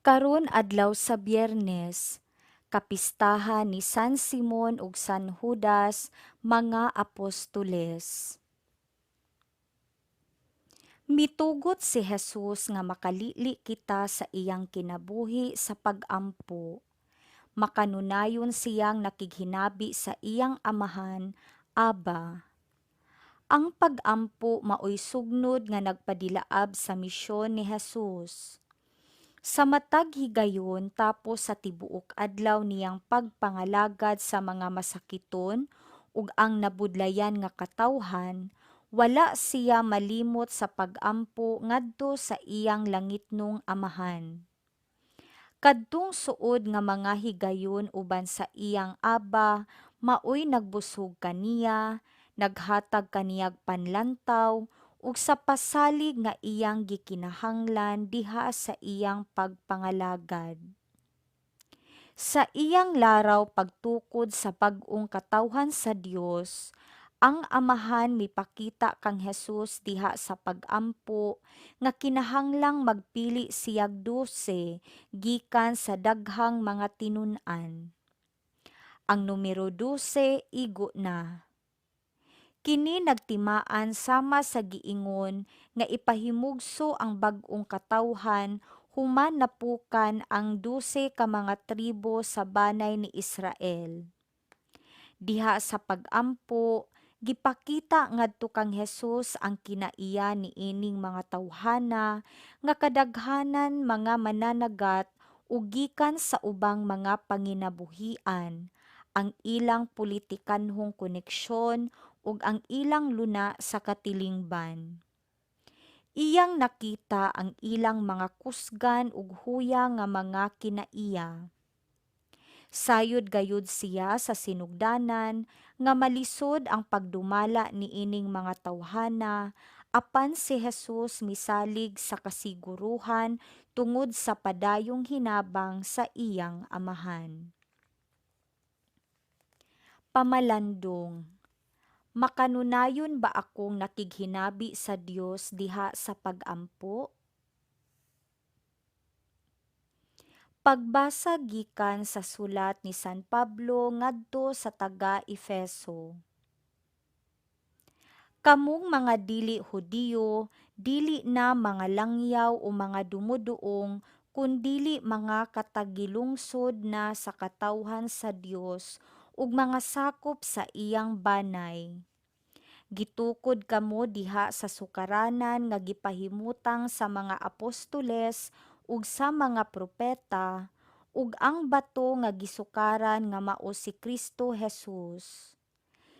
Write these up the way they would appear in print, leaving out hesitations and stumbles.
Karon adlaw sa Biyernes, kapistahan ni San Simon ug San Judas, mga apostoles. Mitugot si Jesus nga makalili kita sa iyang kinabuhi sa pag-ampo. Makanunayon siyang nakighinabi sa iyang Amahan, Aba. Ang pag-ampo maoy sugnod nga nagpadilaab sa misyon ni Jesus. Sa matag higayon tapos sa tibuok adlaw niyang pagpangalagad sa mga masakiton ug ang nabudlayan nga katawhan, wala siya malimot sa pag-ampo ngadto sa iyang langitnong Amahan. Kadtong suod nga mga higayon uban sa iyang Aba maoy nagbusog kaniya, naghatag kaniyag panlantaw ug sa pasalig nga iyang gikinahanglan diha sa iyang pagpangalagad. Sa iyang laraw pagtukod sa bag-ong katawhan sa Dios, ang Amahan mipakita kang Jesus diha sa pag-ampo nga kinahanglang magpili siyag 12 gikan sa daghang mga tinun-an. Ang numero 12 igo na. Kini nagtimaan sama sa giingon nga ipahimugso ang bag-ong katawhan human napukan ang 12 ka mga tribo sa banay ni Israel. Diha sa pag-ampo, gipakita ngadto kang Jesus ang kinaiya niining mga tawhana nga kadaghanan mga mananagat ug gikan sa ubang mga panginabuhian, ang ilang politikanhong koneksyon ug ang ilang luna sa katilingban. Iyang nakita ang ilang mga kusgan ug huya nga mga kinaiya. Sayod gayud siya sa sinugdanan nga malisod ang pagdumala niining mga tawhana, apan si Jesus misalig sa kasiguruhan tungod sa padayong hinabang sa iyang Amahan. Pamalandong. Makanunayon ba akong nakighinabi sa Dios diha sa pag-ampo? Pagbasa gikan sa sulat ni San Pablo ngadto sa taga-Efeso. Kamong mga dili Hudiyo, dili na mga langyaw o mga dumuduong, kundili mga katagilungsod na sa katawhan sa Dios ug mga sakop sa iyang banay. Gitukod kamo diha sa sukaranan nga gipahimutang sa mga apostoles ug sa mga propeta, ug ang bato nga gisukaran nga mao si Kristo Jesus.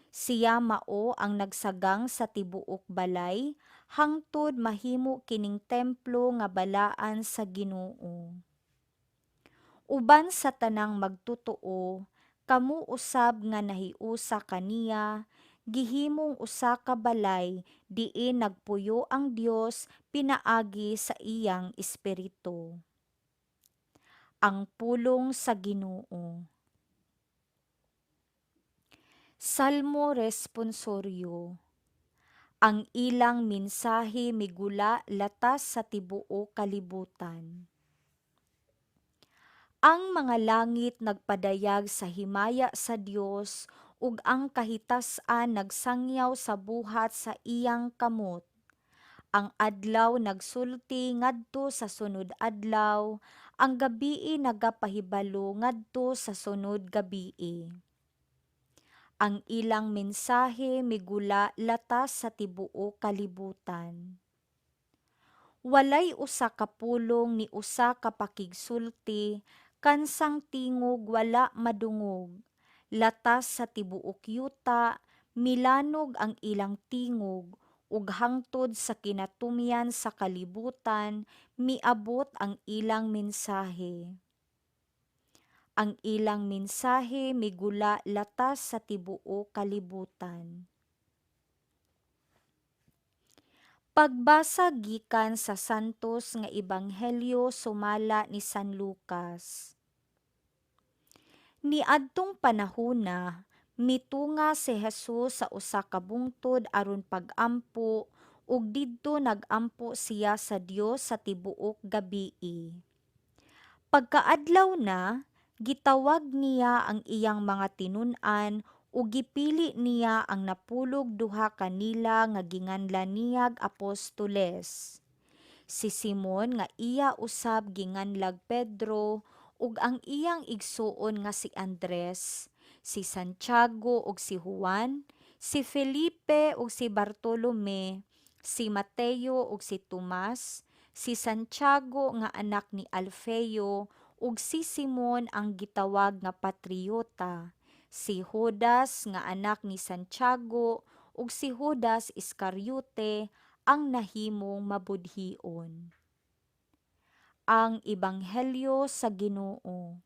Siya mao ang nagsagang sa tibuok balay hangtod mahimo kining templo nga balaan sa Ginoo. Uban sa tanang magtotoo, kamo usab nga nahiusa kaniya, gihimong usa ka balay diin nagpuyo ang Dios pinaagi sa iyang Espiritu. Ang pulong sa Ginoo. Salmo responsoryo. Ang ilang mensahe migula latas sa tibuok kalibutan. Ang mga langit nagpadayag sa himaya sa Dios ug ang kahitas-an nagsangyaw sa buhat sa iyang kamot. Ang adlaw nagsulti ngadto sa sunod adlaw, ang gabii nagapahibalo ngadto sa sunod gabii. Ang ilang mensahe migula latas sa tibuok kalibutan. Walay usa ka pulong ni usa ka pakigsulti, kansang tingog wala madungog. Latas sa tibuok yuta, milanog ang ilang tingog, ug hangtod sa kinatumyan sa kalibutan, miabot ang ilang mensahe. Ang ilang mensahe migula latas sa tibuok kalibutan. Pagbasa gikan sa Santos nga Ebanghelyo sumala ni San Lucas. Niadtong panahona, mitunga si Jesus sa usa ka bungtod aron pag-ampo ug didto nag-ampo siya sa Dios sa tibuok gabii. Pagkaadlaw na, gitawag niya ang iyang mga tinun-an ug gipili niya ang napulog duha kanila nga ginganlan niyag apostoles: Si Simon nga iya usab ginganlag Pedro ug ang iyang igsuon nga si Andres, si Santiago ug si Juan, si Felipe ug si Bartolome, si Mateo ug si Tomas, si Santiago nga anak ni Alfeo ug si Simon ang gitawag nga Patriota, si Judas nga anak ni Santiago ug si Judas Iscariote ang nahimong mabudhion. Ang Ebanghelyo sa Ginoo.